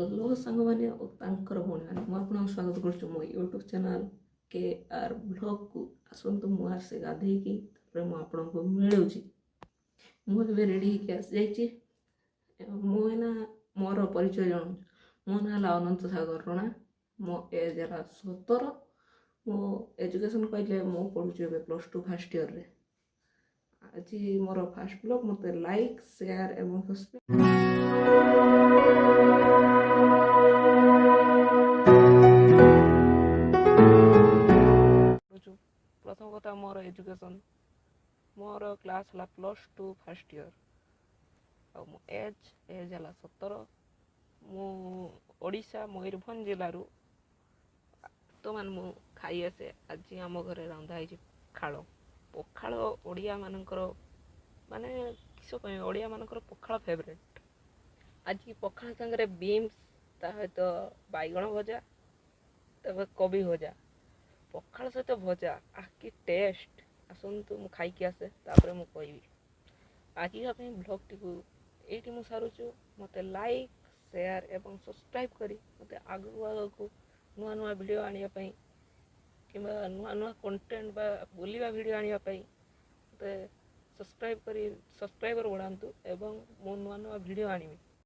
Hello ସାଙ୍ଗମାନେ ଓ ତାଙ୍କର ଭଉଣୀମାନେ, ମୁଁ ଆପଣଙ୍କୁ ସ୍ୱାଗତ କରୁଛି ମୋ ୟୁଟ୍ୟୁବ୍ ଚ୍ୟାନେଲ୍ କେ ଆର୍ ବ୍ଲଗ୍କୁ। ଆସନ୍ତୁ, ମୁଁ ଆସେ ଗାଧେଇକି, ତାପରେ ମୁଁ ଆପଣଙ୍କୁ ମିଳୁଛି। ମୁଁ ଏବେ ରେଡ଼ି ହେଇକି ଆସିଯାଇଛି। ମୁଁ ଏଇନା ମୋର ପରିଚୟ ଜଣାଉଛି। ମୋ ନାଁ ହେଲା ଅନନ୍ତ ସାଗର ରଣା, ମୋ ଏଜ୍ ହେଲା 17। ମୋ ଏଜୁକେସନ୍ କହିଲେ ମୁଁ ପଢ଼ୁଛି ଏବେ +2 ଫାର୍ଷ୍ଟ ଇୟର୍ରେ। ଆଜି ମୋର ଫାର୍ଷ୍ଟ ବ୍ଲଗ୍। ମୋତେ ଲାଇକ୍, ସେୟାର ଏବଂ ସବସ୍କ୍ରାଇବ୍। ପ୍ରଥମ କଥା ମୋର ଏଜୁକେସନ୍, ମୋର କ୍ଲାସ୍ ହେଲା +2 ଫାର୍ଷ୍ଟ ଇୟର୍, ଆଉ ମୋ ଏଜ୍ ହେଲା 17। ମୁଁ ଓଡ଼ିଶା ମୟୂରଭଞ୍ଜ ଜିଲ୍ଲାରୁ। ବର୍ତ୍ତମାନ ମୁଁ ଖାଇ ଆସେ। ଆଜି ଆମ ଘରେ ରନ୍ଧା ହେଇଛି ପଖାଳ। ପଖାଳ ଓଡ଼ିଆମାନଙ୍କର, ମାନେ କିସ କହିବି, ଓଡ଼ିଆମାନଙ୍କର ପଖାଳ ଫେଭରେଟ୍। ଆଜି ପଖାଳ ସାଙ୍ଗରେ ବିମ୍ସ, ତା ସହିତ ବାଇଗଣ ଭଜା, ତାପରେ କୋବି ଭଜା। ପଖାଳ ସହିତ ଭଜା, ଆଃ କି ଟେଷ୍ଟ! ଆସନ୍ତୁ, ମୁଁ ଖାଇକି ଆସେ, ତାପରେ ମୁଁ କହିବି। ଆଜିକା ପାଇଁ ବ୍ଲଗ୍ଟିକୁ ଏଇଠି ମୁଁ ସାରୁଛୁ। ମୋତେ ଲାଇକ୍, ସେୟାର ଏବଂ ସବସ୍କ୍ରାଇବ୍ କରି ମୋତେ ଆଗକୁ ଆଗକୁ ନୂଆ ନୂଆ ଭିଡ଼ିଓ ଆଣିବା ପାଇଁ କିମ୍ବା ନୂଆ ନୂଆ କଣ୍ଟେଣ୍ଟ ବା ବୁଲିବା ଭିଡ଼ିଓ ଆଣିବା ପାଇଁ ମୋତେ ସବସ୍କ୍ରାଇବ୍ କରି ସବସ୍କ୍ରାଇବର୍ ବଢ଼ାନ୍ତୁ ଏବଂ ମୁଁ ନୂଆ ନୂଆ ଭିଡ଼ିଓ ଆଣିବି।